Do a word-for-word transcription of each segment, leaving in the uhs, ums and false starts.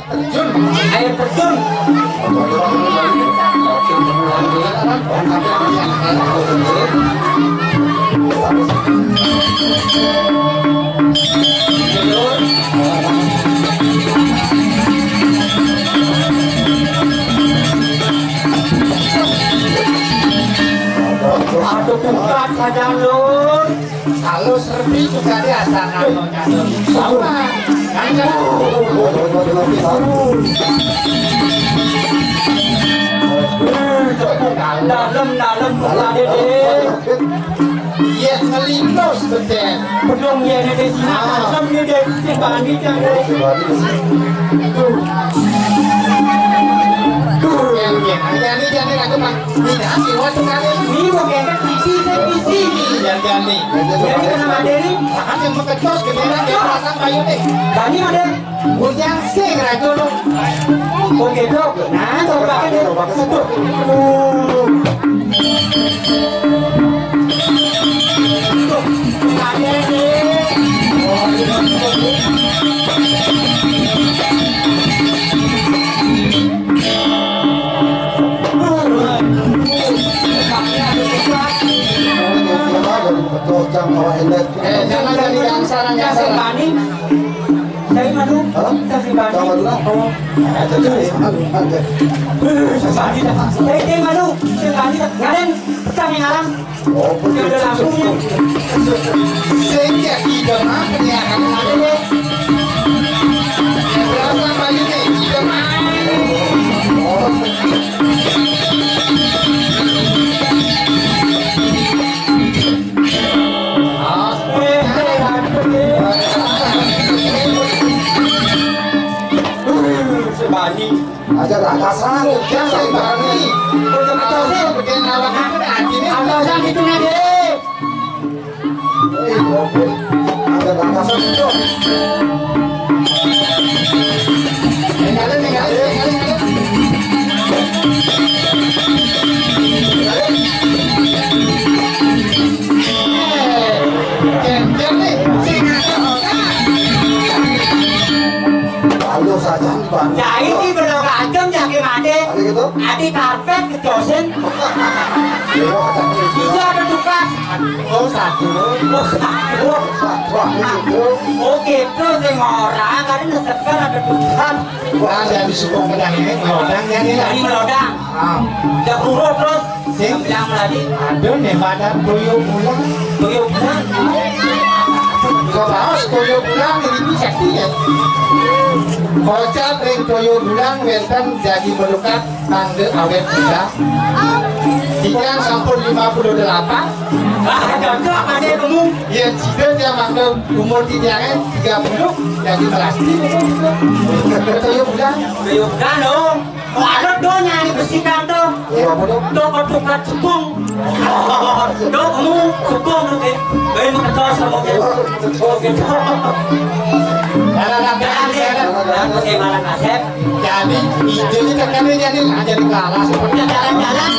Terjun, air terjun. Aduh, bukan saja, Lur. Halus, Remi juga dia sana. Sama. Kan, kan. Dalem, dalem, buka, Dede. Iya, ngelindos beten. Belum, ya, Dede, sini. Ah. Dalem, Dede. Si Bani, jangan. Tuh. Tuh, ya, ya. Ya, ini, ya, ini, aku, Bang. Ini, aku, waktu kali. Ini, mau kayak isi, saya isi. Ya, jadi. Jadi, kena materi. Makan yang mekecos, gede, ya, pasang bayu, nih. Bani, ada. Bujang sing racun. Oke, Dok. Nah, coba pakai, Dok. Tuh. Tuh. Pakai, nih. Eh, jangan jadi yang sarang, yang sarang. Saya madu. Hah? Saya madu. Sama dulu. Oh. Ada, ada, ada. Saya madu. Saya madu. Ngaden, petang yang ngalang. Oh, betul. Udah langsung ya. Sehingga tidak makan ya, kamu ada deh. Berapa banyak nih? Tidak makan. Oh. Sebani. Aja rakasan, jangan Sebani. Betul-betul sih. Bikin awak aku nih, hatinya. Atasan itu nanti. Eh, oke. Aja rakasan itu. Tinggalin, tinggalin, tinggalin, tinggalin. Jengkel nih, sing ada orang. Halo saja, Pak. Jai iki berlo kacem jake mate. Ada gitu? Adi karpet kejosin. Iya. Iya ada tukang. Oh, satu. Oh, satu. Wah, gitu. Oh, gitu sing ora. Tadi nesekan ada tukang. Wah, yang disuruh pedang ini melodang ya, nih. Tadi melodang. Ah. Udah buruk terus. Sing bilang lagi, aduh, nih pada toyo bulan. Toyo bulan. Kok tahu toyo bulan ini bisa ya? Kocap ring toyo bulan wenten jadi melukat tangga awet muda. Tiga sampun lima puluh delapan. Ah, cocok, Pak, saya kamu. Ya, jika dia makan umur tiga, tiga puluh, jadi melasti. Toyo bulan. Toyo bulan, dong. Kok ada do nyari besikan do? Iya, apa do? Do ketukat jepung. Do kamu jepung nanti. Bayi mau kecos sama dia. Oke, do. Jalan, jalan, jalan. Jalan, jalan. Jalan, jalan, Asep. Jadi, itu kita kan jadi, jadi kalah. Jalan, jalan.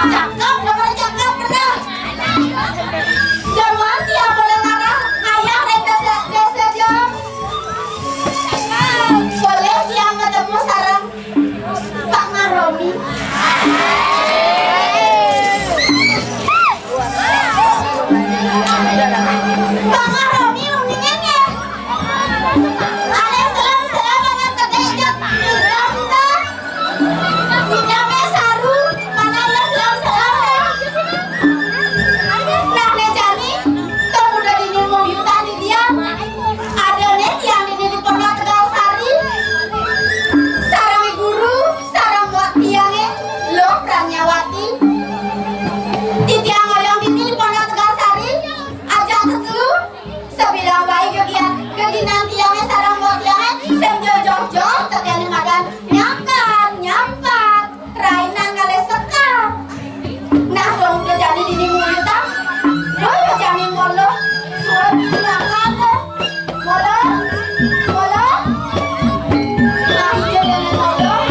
Cakep, nomor cakep, bener. Jamuan tiang boleh ngarah ngayah ring désa, désa Jong. Boleh tiang ketemu sareng Pak Maromi. Pak Maromi, uningan ya. Ada selam-selam, ada kedék, jak. Idam, dah. Idamnya saru, mana ada selam-selam, dah. Nah, né jani, tong udah dini mau yutan di dia. Ada né tiang dini di Pondok Tegal Sari. Sareng guru, sareng buat tiangé, Luh Pranyawati. Titiang ngoyong dini di Pondok Tegal Sari, ajak tetelu, sabilang baé gegian, geginan tiangé sareng buat tiangé, sing jojog-jojog, tekéné madan nyampat, nyampat. Rainan ngalih sekar. Nah, dong, udah jani dini mulu, tah. Dong, udah jani mulu. Suara silakan, dong. Mulu, mulu. Nah, iya, iya, iya, dong.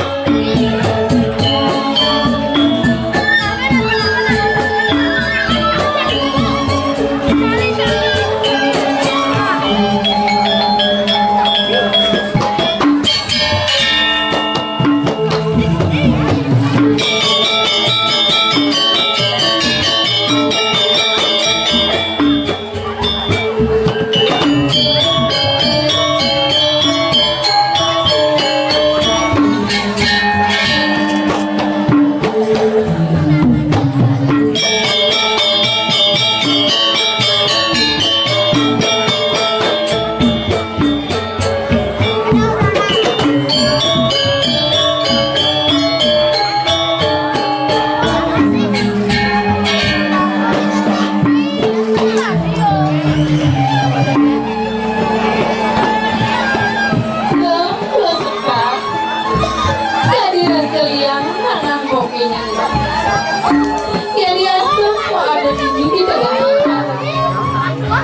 Jadi rasa liang manah mokénya. Jadi astuh kok ada di mimpi tengah malam.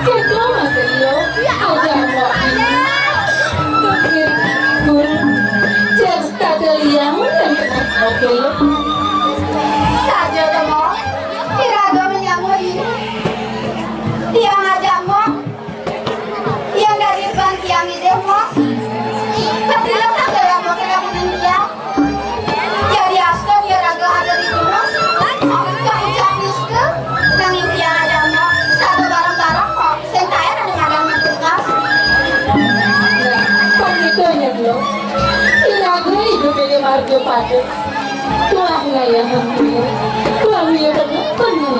Situ masih lo, aja mau ini. Pikir, pun, cek tata liang dan kena moké lo. Saja temo, iraga menyambut ini. Tiang aja mo, yang dari ban tiang ini mo. Tapi lo sampai lo mau kena kuning tiang. Jadi astuh, iraga ada di gunung. Kang ucap nista, nanging tiang aja mo. Satu bareng-bareng kok. Sing kaya ada madan mentukas. Nah, panitia nya lo. Iraga hidup di marga pada. Tuah ngayah mengkir, tuah ngayah bener-bener.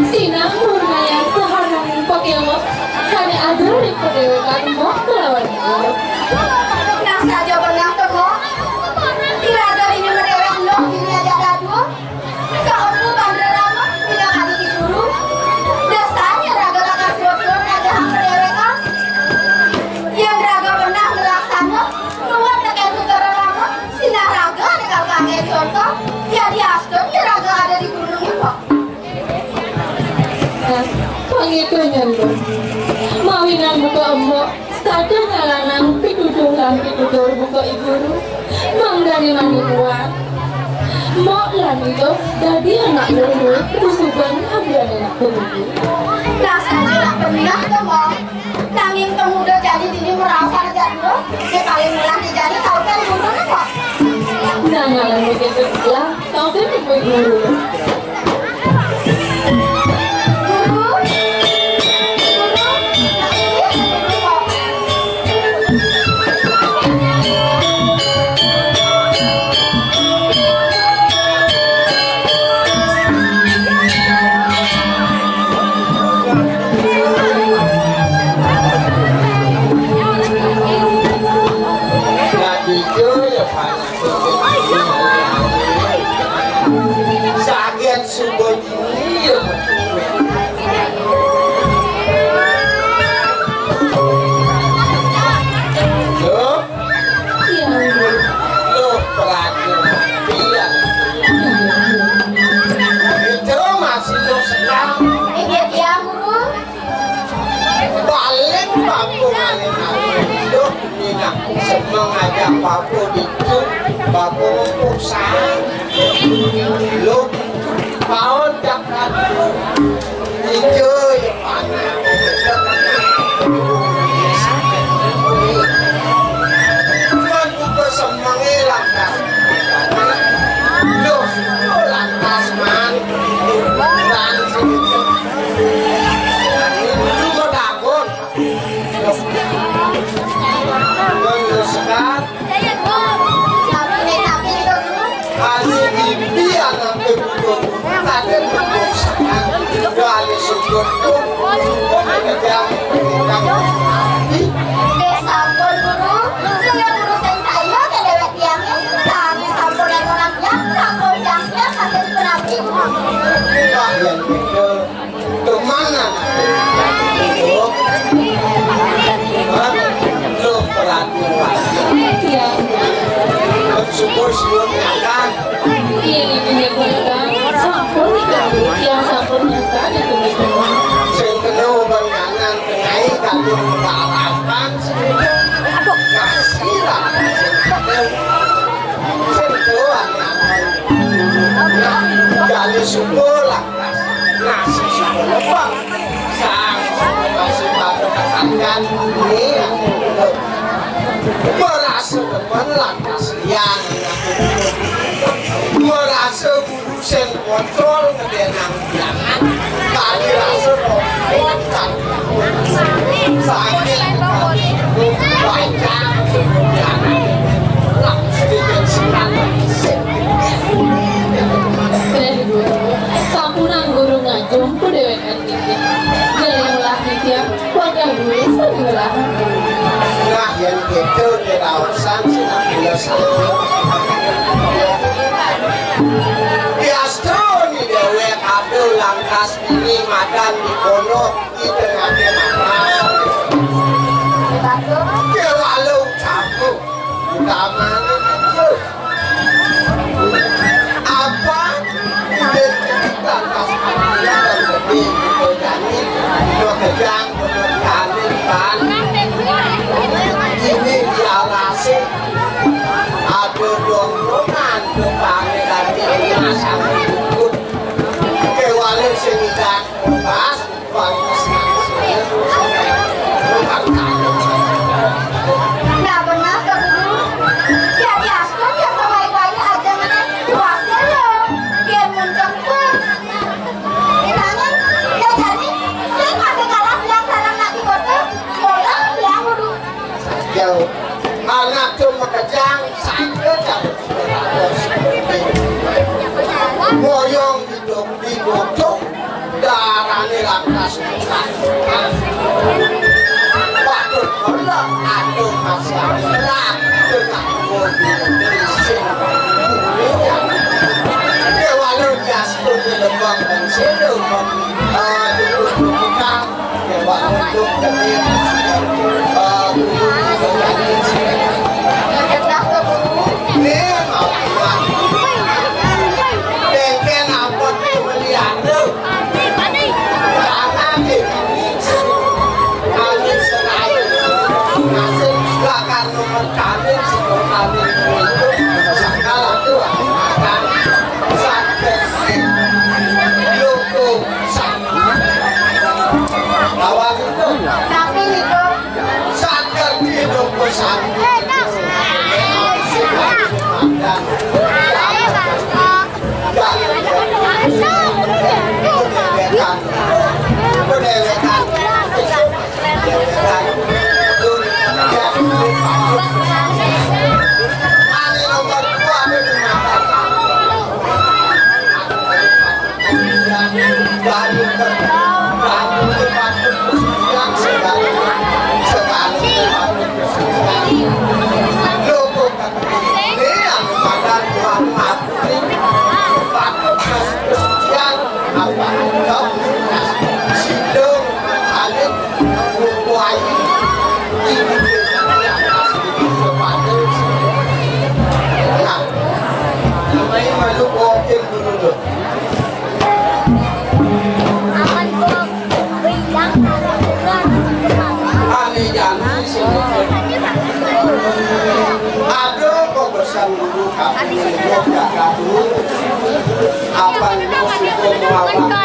Sinah murnayang saharang pakéwak, sané ada ring padéwékan mbok kalawan ibu. Nah, saja benah to, Mbok. Iraga dini madéwék Luh dini ajak dadua. Ka Empu Bandra Rama, bilang adi di guru. Dasarnya raga lakar dua-dua ngajahang padéwékan. Yén raga benah nglaksana, nuwun tekén Putra Rama. Sinah raga ada kal kanggé conto, yadi astun ya raga ada di gunung iku. Nah, pangitunya, Mbok. Mawinan buka embok, setata ngalanang pituduh lan pitutur buka i guru. Mangdané mani kuat. Mbok lan ida dadi anak luhur, rusuban ambiané nak puniki. Nah, saja nak benah to, Mbok. Nanging pemuda jani dini merasa jadul, dia paling mulah di jani tau kan guru apa? Nah, ngaran begitu lah, tau kan ibu guru. Guru, guru, nah, iya, guru. Nah, tiga ya, Pak. Saget suba dini ya. Loh, loh, perhatian. Iya. Itu masih terus sekarang. Iya, iya, Guru. Balik bapa ngalih-ngalih. Duh, minyak seneng aja bapa ditu, bapa ngumpul sang. Lo Nggih sampun, Guru. Nggih, Guru, sing saya ke dewek tiangnya. Sami sampun yang orang yang sampun yang yang kasih penampi. Wah, yang betul. Kemana? Loh, loh, perhatian. Iya. Bersyukur sebelum makan. Iya, iya, iya, iya. Sampun, iya, sampun, iya, iya. Sing kena uban kanan, kenai kandung balapan, sing kena kasih lah. Sing doang, gali syukur lah. Nasi sudah lepek. Sang masih pada makan. Ini merasa demen lah kasihan. Merasa guru sing kontrol ngedenang jangan. Kali rasa kontrol kan. Sakit. Baca. Lah, sedikit silakan. Sampunang guru ngajum ku dhewekan niki. Jare ulah titiang wadah duwe sing ulah. Nah, yen gitu diraosan sinamula sampun. Diastuni dhewek kabeh langkas ini madan di kono di tengah matras. Kewala ucapu utamane apa? Lantas akhirnya dan lebih dikodani, dua kejang, bener kali, kan? Ini diawasi, ada dombongan, depannya dan ini masang ikut. Kewali sing ikan pas. Nah, benar, Kak Guru. Jadi, Askun ya, sebaik-baik aja, mana puasa lo. Biar muncul pun. Misalnya, ya, jadi, saya masih kalah bilang sarang nak di kota, bola bilang kudu. Jauh. Anak tuh makejang, sakit, cabut. Boyong. Dong didodok, darane lantas buka. Waduh, kula aduh Mas Yamira, tengah mobil sing bumi. Kewala diastun di lembang dan selo, eh, duduk di tukang. Tapi niku saged diduk pesan. Ane nomor dua. Ane jani sing aduh, kok besan guru kami, kok gak kadu. Apa itu sih, kok mau apa?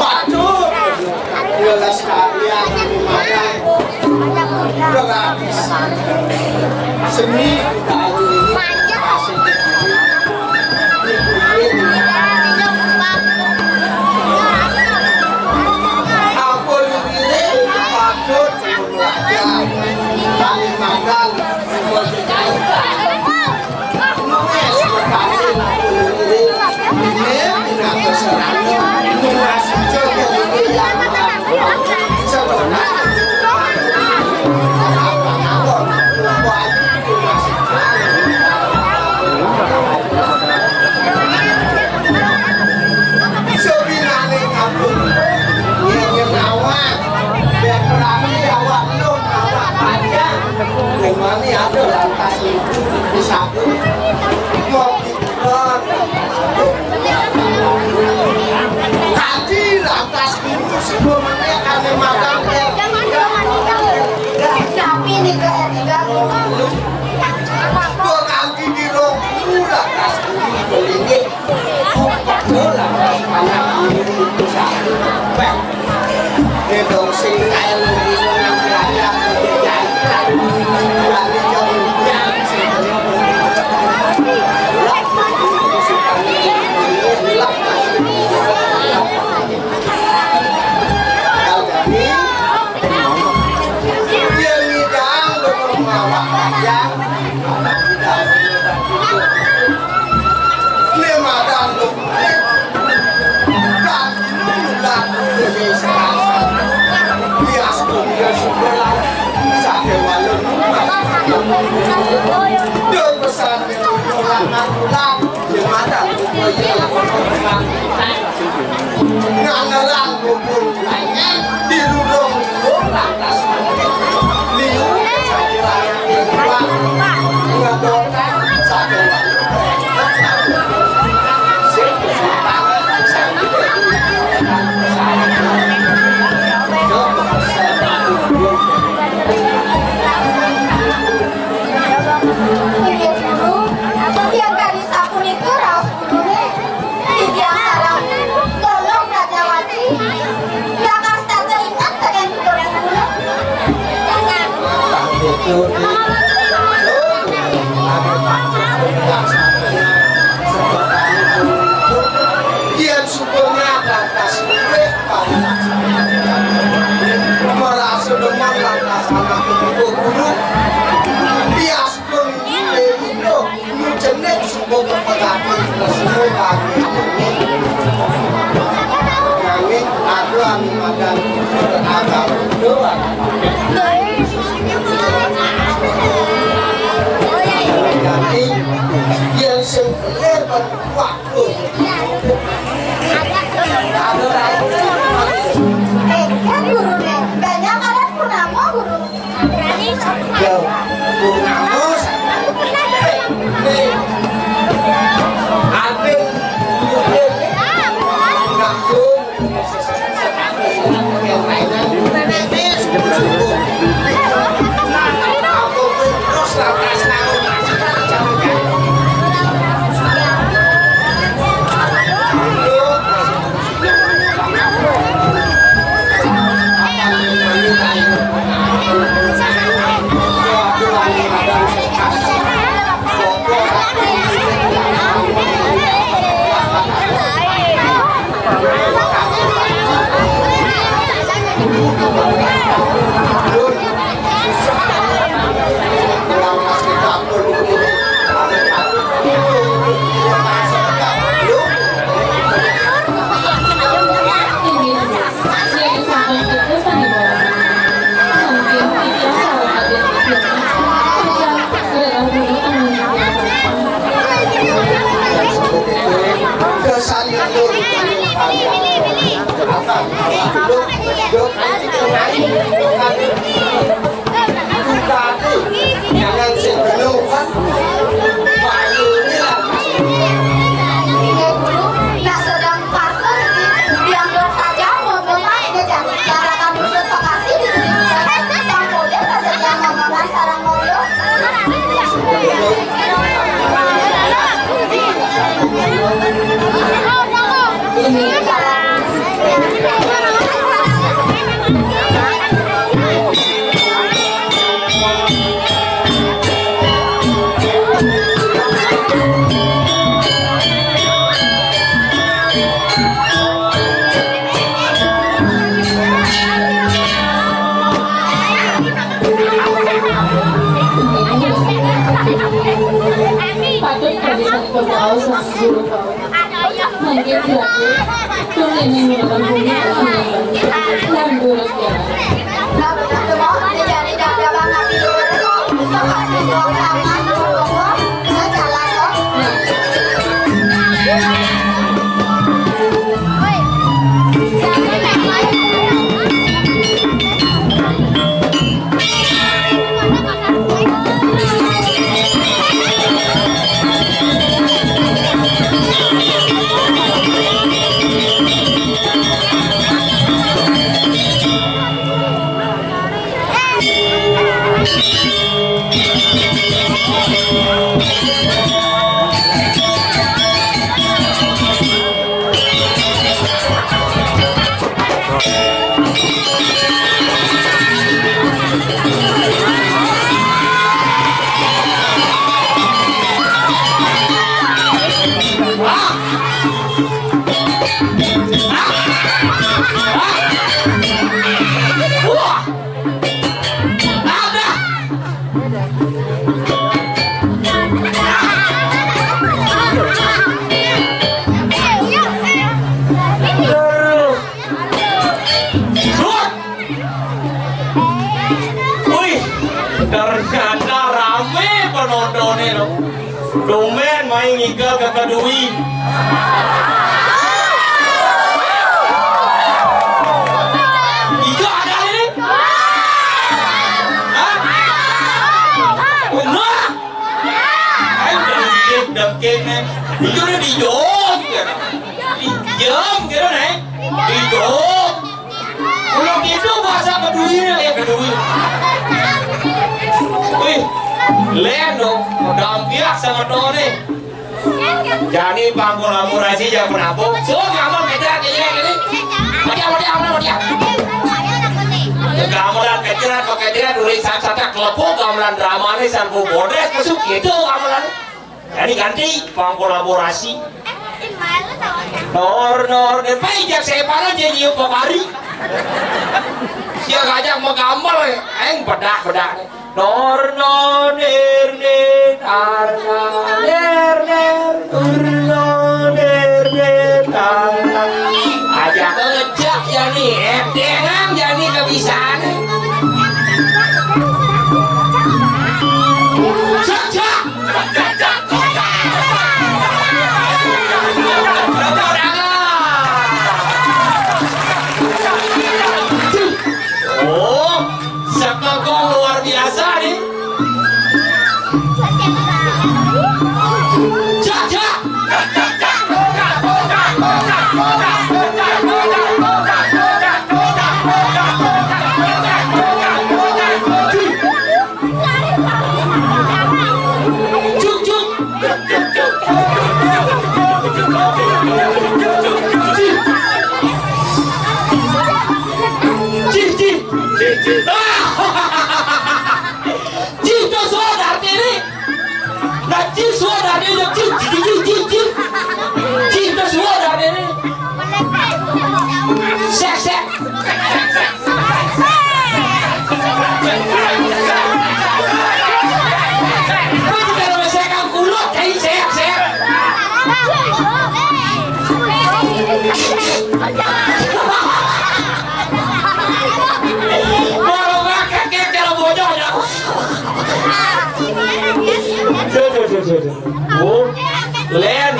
Patut. Kula sekalian, gratis seni budaya ini. Apa lho, patut Kalimantan. Wes, kali ini, ini, ini, Sampun menék ané magang R tiga. Sami nika R tiga. Dua kali di rong bulan. Ini. Bola. Anak ini. Bang. Ini dong sing kayak lu di mana. Ngangelang bubur lainnya di rurung-rurung lantas mangke. Liu saja ngadota saja. Inggih guru, tiang kadi sapunika raos gurune. Titiang sareng Tolong Rajawati. Lakas tansah inget saking tutur guru. Yen syukurnya atas merasa demen lantas anak ibu guru. Bias pun ibu. Jeneng sumber kepegatan resmi kami. Nanging aku anu madan agama doang. Jadi, yang sebenarnya waktu. Eh, kan guru nih, banyak adat purnama guru. Yo, Bung Agus. Nih. Adil. Terus lantas. Jangan sing bener, kan? Bayune lah. Nah, sedang pasur iki, diambil saja, mau bermain aja. Barakan musuh Bekasi di sini. Bang Boyo kasih dia ngomongan sarang Boyo. Patut kami satu tahu satu guru. Mungkin berarti tuh ini merupakan guru. Yang buruk ya. Tumben main ngikel ke kedui. Ijo ada ini? Hah? Bener? Ayo dengkit, dengkit nih. Ijo udah dijom gitu. Dijom gitu nih. Dijom. Ulah gitu bahasa kedui, eh, kedui. Wih, lén dong, dampiak sama Tone. Jani pangkul ampurasi jangan penabung. So, kamu beda kayaknya ini. Mati, mati, mati, mati. Gamelan kecil, kok kecil, during saat-saat kelepuk, gamelan drama nih, sampu bodres, masuk gitu gamelan. Ini ganti pangkolaborasi. Nor, nor, dan paijak saya parah jadi yuk hari. Siang ajak mau gambar ya, aing bedak, bedak. Nor, nor, nir, nir, tar, nar, nir, nir, tur, nor, nir, nir, tar, nar. Ajak ngejak ya nih, edengan ya nih kebisaannya. Cak, cak. Oh, sekekong luar biasa nih. Cak, cak. Cuk, cuk. Cih, cih. Cih, cih. Cih, to suara artinya. Nah, cih suara artinya. Cih, cih, cih, cih, cih. Cih, to suara artinya. Sek, sek. Tuh, tuh, tuh, tuh, tuh. Bu, Len,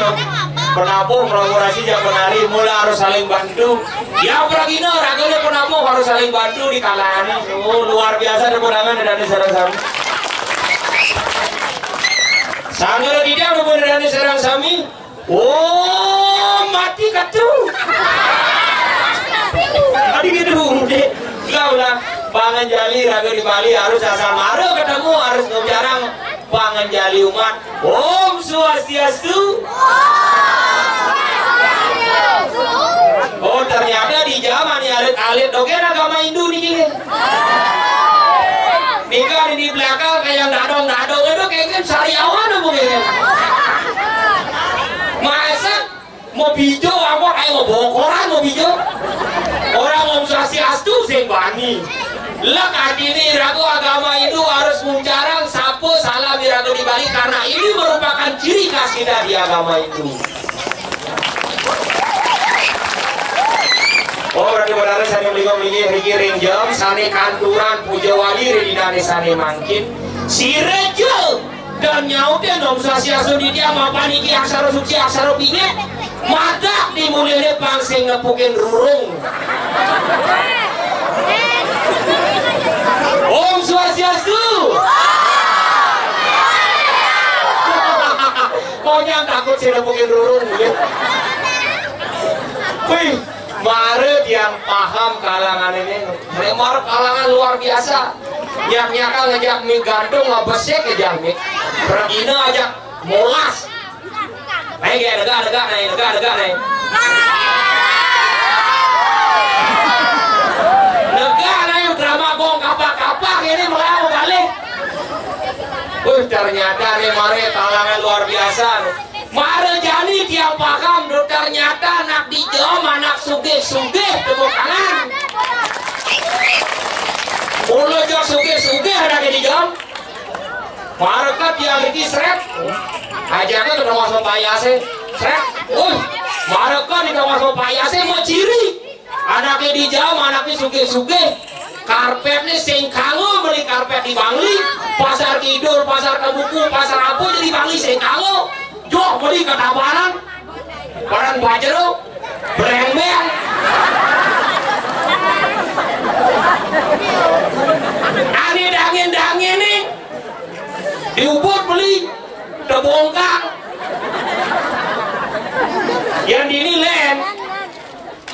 penabuh, kolaborasi, jangan menari, mula harus saling bantu. Ya, peragina, raganya penabuh harus saling bantu di kalangan. Oh, luar biasa, tepuk tangan, Dani sareng sami. Sanggeus di dia, Dani sareng sami. Oh, mati katu. Tadi gitu, deh. Enggak, ulah. Panganjali, raga di Bali harus asal mara ketemu, harus ngejarang. Panganjali umat. Om Swastiastu. Oh, ternyata di zaman ini alit-alit dogén agama Hindu nih, gini. Nih kan di belakang kayak dadong-dadong itu kayaknya sariawan apa kayaknya. Masa mau bijo apa kayak mau bokoran mau bijo? Orang Om Swastiastu sing bani. Lek artinya irago agama Hindu harus muncarang sapo salam irago di Bali karena ini merupakan ciri khas kita di agama Hindu. Oh, berarti benar sané melingong-melingih niki ring jam sané kanturan puja wali ring dinané sané mangkin. Sireja dan nyautnya Om Swastiastu, Ditya, mapan niki aksara suci, aksara bingit. Madak di mulihné pang sing nepukin rurung. Om Swastiastu. Pokoknya takut sing nepukin rurung, ya. Wih, mare tiang paham kalangan ini. Memang kalangan luar biasa. Nyak-nyak ngejak mi gantung, ngebesik ngejak mi. Pergina aja molas. Naik ya, degak, degak, naik, degak, degak, naik. Degak, naik, drama gong kapak-kapak ini melayu balik. Wih, ternyata nih mare kalangan luar biasa. Mara jani tiang paham, duh, ternyata anak di jam, anak sugih-sugih, tepuk tangan. Mula jok sugih-sugih anak di jam. Mara ka tiang iki srét. Ajaké ketemu sama payasé. Srét. Wih, mara ka ketemu sama payasé mau ciri. Anaké di jam, anaké sugih-sugih. Karpétné sing kanggo beli Sampai di Bangli, pasar Kidul, pasar Kebuku, pasar apa jadi Bangli sing kanggo. Joh, beli ke Tabanan, barang Pajero, berembel. Ane dangin-dangin nih, di Ubud beli, tebongkang. Yang dini len,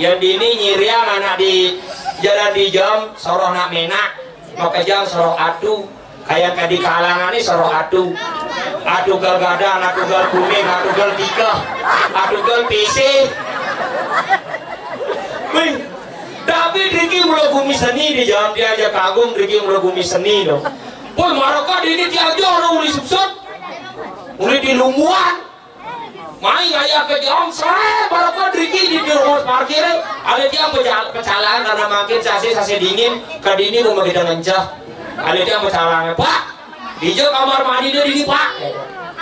yang dini nyiriang anak di jalan di jam, soroh nak menak. Makejang soroh atu, kayak ka di kalangan ni soroh atu. Atu gal gadang, atu gal kuning, atu gal tikeh, atu gal pisih. Wih, tapi driki mula gumi seni di jalan dia aja kagum driki mula gumi seni tu. Woi, maraka dini tiap jam orang uli subsut, uli di lumbuan. Mai gaya ke jam, seret, barokah driki di, di rumah parkir, eh. Ada dia pejal-, pecalang karena makin sase, sase dingin, ke dini rumah kita ngencah. Ada dia pecalang, "Pak, di jo kamar mandi dia dini, Pak."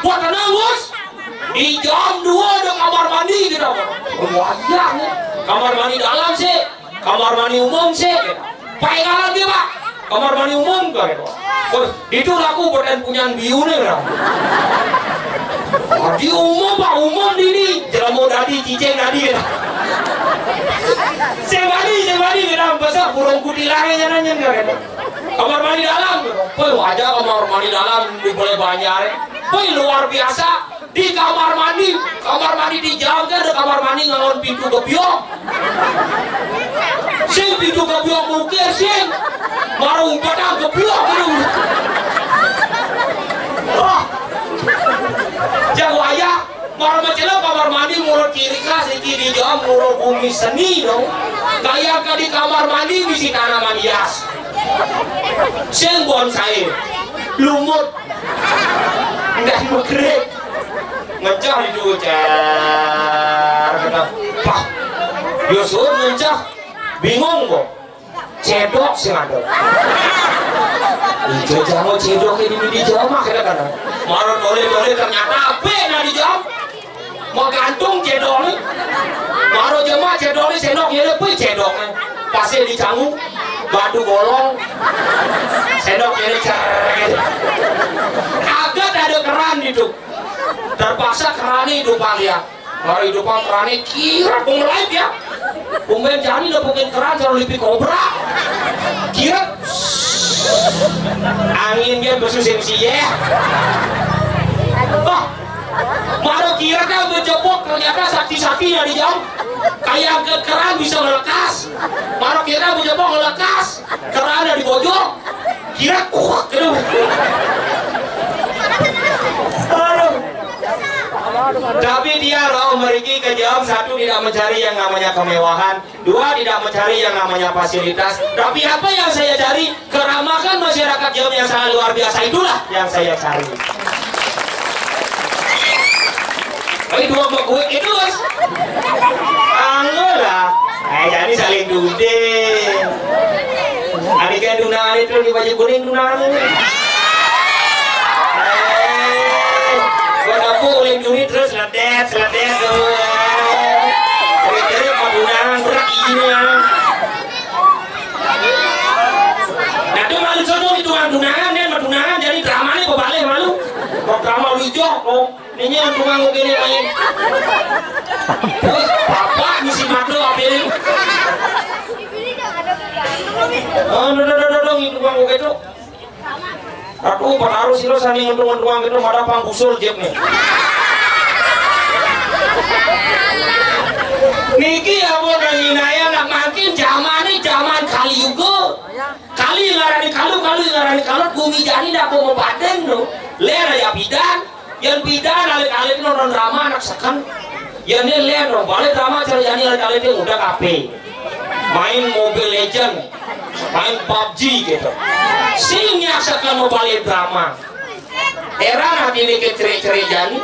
"Wah, tenang, Bos. Di jam dua ada kamar mandi kita, Pak." Wah, iya, ya. Kamar mandi dalam sih. Kamar mandi umum sih. Paingalan dia, Pak. Kamar mandi umum, kan? Wah, itu laku badan punyan biu nih, kan? Wah, di umum, Pak, umum di ini. Jelamo dadi, cicing dadi, kan? Sing mandi, sing mandi, kan? Masa burung kutilange nyanyi, kan? Kamar mandi dalam, kan? Wah, aja kamar mandi dalam, boleh banyak. Wah, luar biasa. Di kamar mandi, kamar mandi di jalan kan ada kamar mandi ngangon pintu gebyok. Sing pintu gebyok mukir, sing. Mara umpetan gebyok gitu. Wah. Jago ayah, mara mencelah kamar mandi murut kiri kelas, iki di jalan murut bumi seni dong. Kayak ke di kamar mandi bisi tanaman hias. Sing bonsai, lumut, nggak mukrik. Ngecah itu, cer, kata, "Pah, Yusuf ngecah, bingung kok. Cedok sih ada." Ijo jango cedok ini di jama, kata, kata. Marut oleh-oleh ternyata apa nah di jam? Mau gantung cedok ni. Baru jema cedok ni, sendok ni, pui cedok ni. Pasir di cangu, batu bolong, sendok ni, cer. Agak ada keran itu. Terpaksa keran itu, Pak, ya. Baru itu, Pak, keran ni kira pengelaip, ya. Pemben jani dah bikin keran, kalau lipi kobra. Kira angin dia besusim sih, ya. Wah, Maro kira kan menjebok, ternyata sakti-sakti dari jauh. Kayak ke keran bisa melekas. Maro kira menjebok melekas. Keran dari bojol. Kira kuak gitu. Aduh. Tapi dia loh meriki ke jam satu tidak mencari yang namanya kemewahan. Dua, tidak mencari yang namanya fasilitas. Tapi apa yang saya cari? Keramahan masyarakat Jawa yang sangat luar biasa itulah yang saya cari. Tapi dua mau gue itu, Bos. Anggo lah. Eh, jadi saling duding. Ada kayak tunangan itu di baju kuning tunangan. Eh, gua dapur uling duri terus ledet, ledet tuh. Kira-kira mau tunangan berat ini ya. Nah, itu malu sono itu tunangan, dia mau tunangan jadi drama nih, kok balik malu. Kok drama lu jok, kok. Ini yang tukang begini main. Terus bapak ngisi madu apa ini? Oh, no, no, no, no, no, itu tukang begitu. Aku pataruh sih lo sani ngentung-ngentung gitu, ada pang busur jep nih. Niki ya, Bu, nangin aja, nak makin zaman nih zaman Kali Yuga. Kali ngarani kalu, kalu ngarani kalut, bumi jani dah mau badan lo. Lera ya bidan, yang bidan alit-alit nonton drama anak sekan. Yang ni lihat dong, balik drama cara jani alit-alit dia udah kape. Main Mobile Legend, main pub G gitu. Sing nyaksikan mau balik drama. Heran hati ni ke cerik-cerik jani.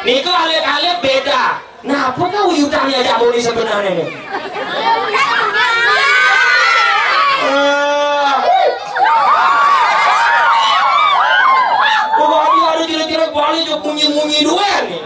Niko alit-alit beda. Nah, apa kau uyutannya aja boleh sebenarnya ni? Eh. Pokok dia ada kira-kira balik je munyi-munyi dua ni.